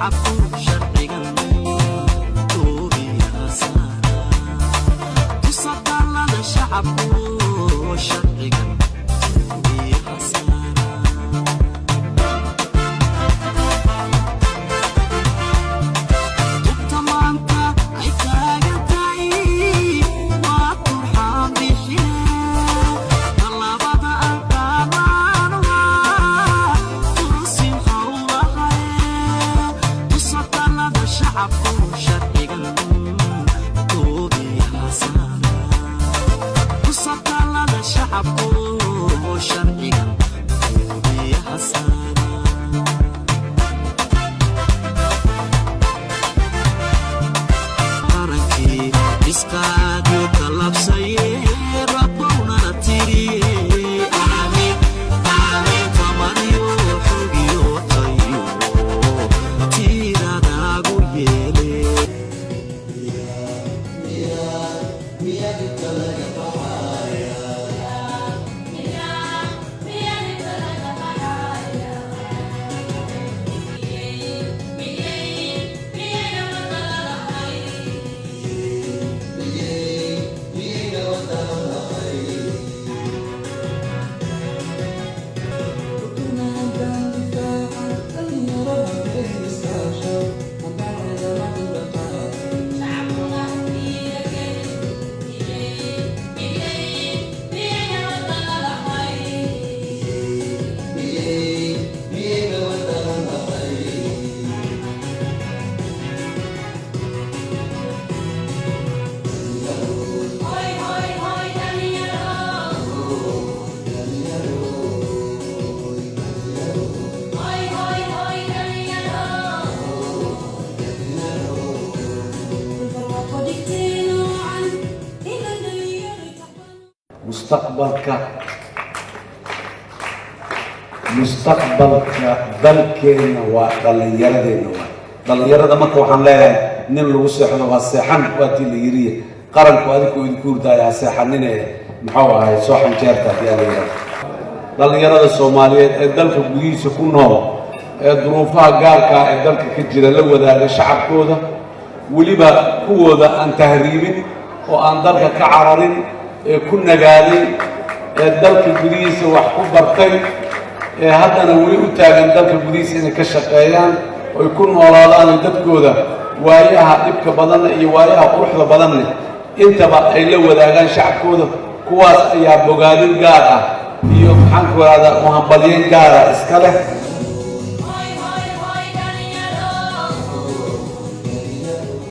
Shacabku sharcigan toobiyaha saara, tusataalada shacabku sharcigan toobiyaha saara. Tubta maanta ay taagan tahay waa turxaan bixine, tallaabada aan qaadaan waa tuusin howlahaye, tusataalada shacabku sharcigan toobiyaha saara, tusataalada shacabku sharcigan toobiyaha saara. Qarankii isqaadiyo talabsaye, rabbownana tiriye, aamin aamin. Tamariyo xogiyo tayo tiiradaagu yeele. Mustaqbalka dalkeenna waa dhallinyaradeenna, waa dhallinyarada. Marka waxaan leeyahay, nin lagu seexdo waa seexan, waa tii la yiriye. Qaranku adinkuu idinku hurdaaya, ha seexanine. Muxuu ahay soo xanjeerta haddii aa la yidhahdo. Dhallinyarada Soomaaliyeed ee dalka gudihiisa ku nool ee duruufaha gaarkaa ee dalka ka jira la wadaaga shacabkooda, weliba kuwooda aan tahriibin oo aan dalka ka cararin ee ku nagaaday ee dalka gudihiisa wax ku bartay ee haddana weli u taagan dalka gudihiisa inay ka shaqeeyaan oy ku noolaadaan oy dadkooda waayaha dhibka badanna iyo waayaha quruxda badanne intaba ay la wadaagaan shacabkooda, kuwaas ayaa bogaadin gaar ah iyo maxaan ku rahdaa muhambalyeyn gaara iska leh.